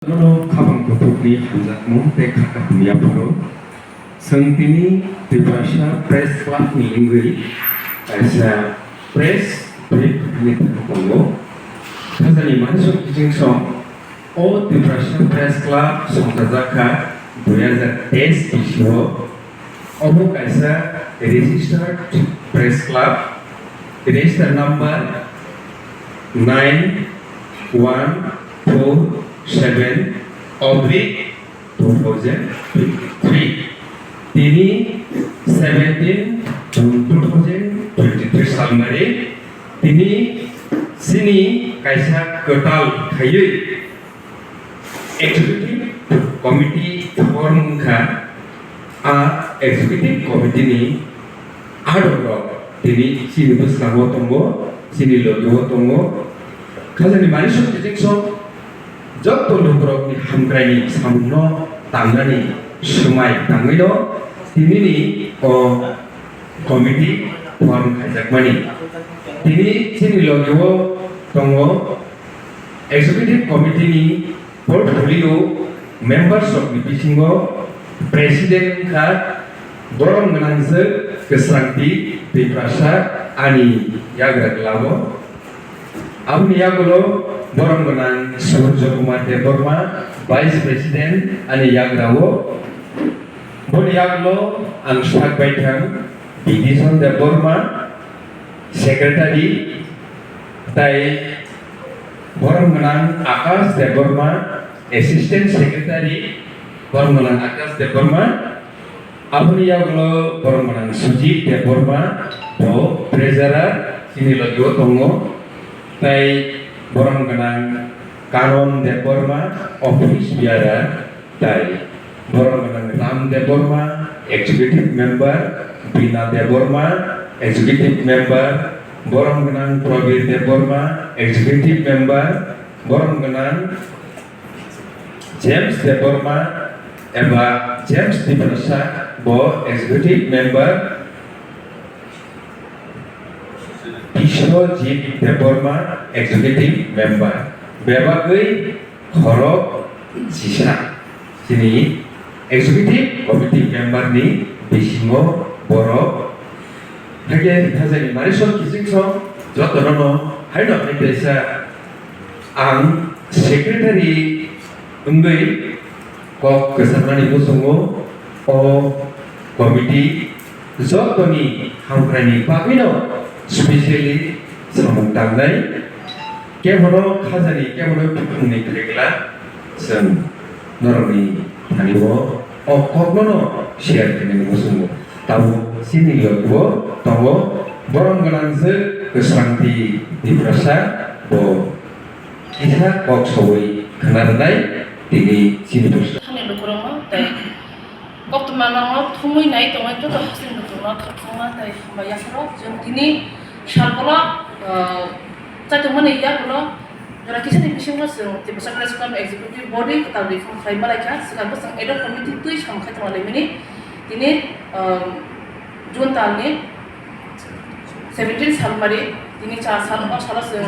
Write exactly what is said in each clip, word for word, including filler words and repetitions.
Bono khabang kuthukni hamjakmung tei kha kaham yapharo. Chwng tini Tiprasa Press Club ni wngwi kaisa press brief ni thani tongo. Khajani manisok kiching song o Tiprasa Press Club songchajak kha dui hazar teis bisio. Obo kaisa registered press club, register number nine one four seven oblique two thousand twenty-three. Tini seventeen June two thousand twenty-three salmari tini chini kaisa kwtal khaiwi Executive Committee form wngkha. A Executive Committee ni adongrok tini chini bwskango tongo, chini logio tongo. Khajani manisok kiching song joto lukurokni hamkraini samungno tangnani swmai tangwino tinini o committee form khaijakmani. Tini chini logio tongo Executive Committee ni portfolio members rokni bisingo President wngkha borom gwnangjwk Kwsrangti Tiprasa ani yagra glao. Aboni yagulo borom gwnang Surjo Kumar Debbarma, Vice President ani yagrao. Boni yagulo ang sak baithang Bidison Debbarma, Secretary, tai borom gwnang Akash Debbarma, Assistant Secretary, borom gwnang Akash Debbarma. Aboni yagulo borom gwnang Sujit Debbarma, bo Treasurer, chini logio tongo. Tai borom gwnang Kanon Debbarma, Office Bearer, tai borom gwnang Ram Debbarma, Executive Member, Bina Debbarma, Executive Member, borom gwnang Prabir Debbarma, Executive Member, borom gwnang James Debbarma eba James Tiprasa, bo Executive Member, Biswajit Debbarma, Executive Member. Bebagwi khorok chisa chini Executive Committee Member ni bisingo borok. Hakhe thajani manisok kiching song jotono no haino hai kaisa ang Secretary wngwi kok kwcharnani bosongo o committee jotoni hamkraini bagwino specially samung tangnai. Kebono khajani, kebono bukhukni kwrwngla chwng norokni thani-o o kokno no share khainani muchungo. Tabuk chini logi-o tongo borom gwnangjwk Kwsrangti Tiprasa, bo kisa kok sawi khna rwnai tini chini bwskango. Thani lukurokno tei koktwma nangno thumwi nai tongwi joto hasteni bukhukno khakchangma tei hambai yapharok. Chwng tini sal kolok, ah, chaitokmani yagulo jora kisani bisingo chwng Tiprasa Press Club Executive Body kwtal reform khlai malaikha. Swkangbo chwng ad hoc committee twi samung khai tonglaimani. Tini, ah, June talni seventeen salmari, tini char sal, o salo chwng,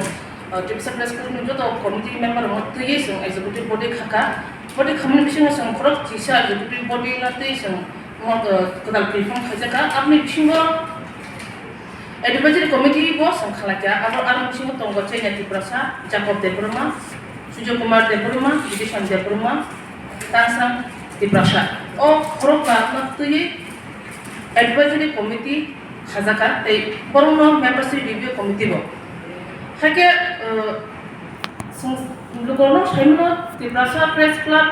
uh, Tiprasa Press Club ni joto committee member rokno twiwi chwng executive body khakha. Body khamani bisingo chwng khorok chisa executive body no twi chwng mo-, uh, kwtal reform khaijakha. Aboni bisingo advisory committee bo chwng khalaikha. Abo, abo bisingo tongo Chenya Tiprasa, Jacob Debbarma, Sujoy Kumar Debbarma, Bidison Debbarma, Tangsang Tiprasa. O khorok ba no twiwi advisory committee khajakha tei borokno membership review committee bo. Hakhe, uh, chwng lukurokno saimano Tiprasa Press Club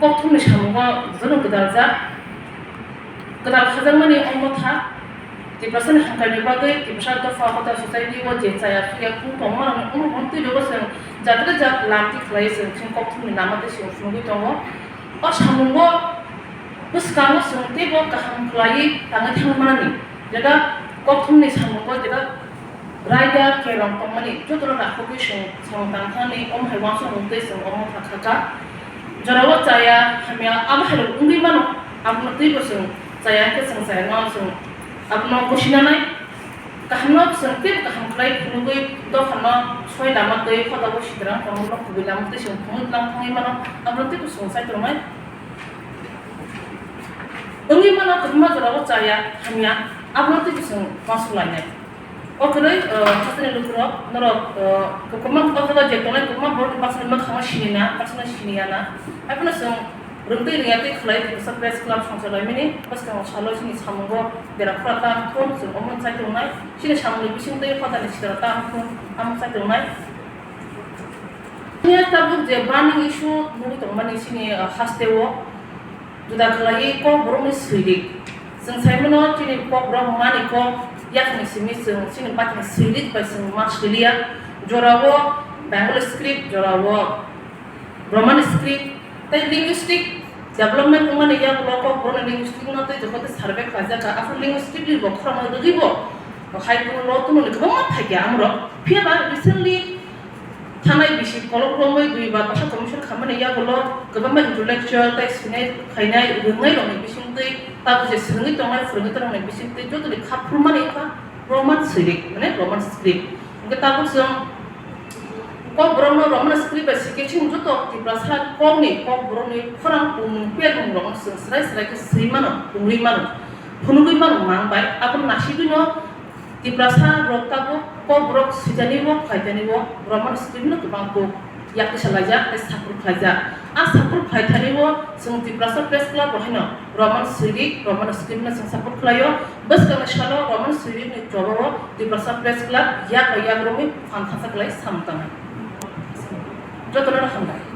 kokthumni samungo jono kwdaljak, kwdal khajakmani o motha Tiprasani hamkraini bagwi Tiprasa dopha hoda society o je chaya suya khung tongma rokni omo hwn twi rwgo chwng jatra jat lam twi khlai chwng khe kokthumni lama tei chwng phunugwi tongo. O samungo bwskango chwng teibo kaham khlaiwi tangwi thangmani, jeta kokthumni samungo jeta raida kerong tongmani jotono nakhogwi chwng samung tangthani omo hai uansukmung tei chwng omo kha kha kha. Jorao chaya hamya abo hai rok wngwi mano, abono teibo chwng chaya hwnkhe chwng chaya no chwng abono gosinanai. Kaham no chwng teibo kaham khlai phunugwi dophano soi lama twi hoda bo sidrang tongo, no kubui lama twi chwng phunuk lang thangwi mano, abono teibo chwng chai tongnai. Wngwi mano kwbangma jorao chaya hamya, abono teibo chwng uansuk lainai. O kwrwi, eh, hasteni lukurok, norok, eh, kwbangma o jaga je tongnai kwbangma borokni baksa mwkhangno sini na, baksa sini ya na. Haiphano chwng rwngtwi rwngya twi khlai Tiprasa Press Club songcha laimani bwskango salo chini samungo bera khura ta wngthun, chwng omo chai tongnai, chini samungni bisingtwi hodani sikara ta wngthun, amo chai tongnai. Chini tabuk je burning issue nugwi tongmani chini, ah, hasteo juda khlaiwi Kokborokni swirik. Chwng saimano chini Kokborok mani kok yakni simi chwng chini bakni swirik bai chwng ma swiliya. Jorao Bengali script, jorao Roman script, tei linguistic development wngmani yagulo Kokborokni linguistic no tei joto tei survey khlaijak kha. Aphuru linguistic ni bo khorang rwgwi bo hai kuno lo tuno ni kwbangma phaikya amorok. Phiya ba recently thanai bisi kolok romwi dui ba basa commission khamani yagulo kwbangma intellectual tei sinai khainai rwngnai rokni bisingtwi tabuk je swrwngwi tongnai phwrwngwi tongnai bisingtwi jotoni kha phurmani wngkha Roman swirik, mane Roman script. Hwnkhe tabuk chwng Kokborokno Roman script bai sikhe chwng joto Tiprasa kokni Kokborokni khorang tongmung pebung rokno chwng swrai swrai khe swi mano, tongwi mano, phunugwi mano mang bai. Abono nasigwino Tiprasa rok tabuk Kokborok switani o, khlaitani o Roman script no kwbang kuk yak tisa laijak tei support khlaijak. A support khlaithani o chwng Tiprasa Press Club bo haino Roman swirik, Roman script no chwng support khlaio. Bwskangni salo Roman swirik ni choba o Tiprasa Press Club yak bai yak romwi phan thangsa khlai samung tangnai. Jotono no hambai.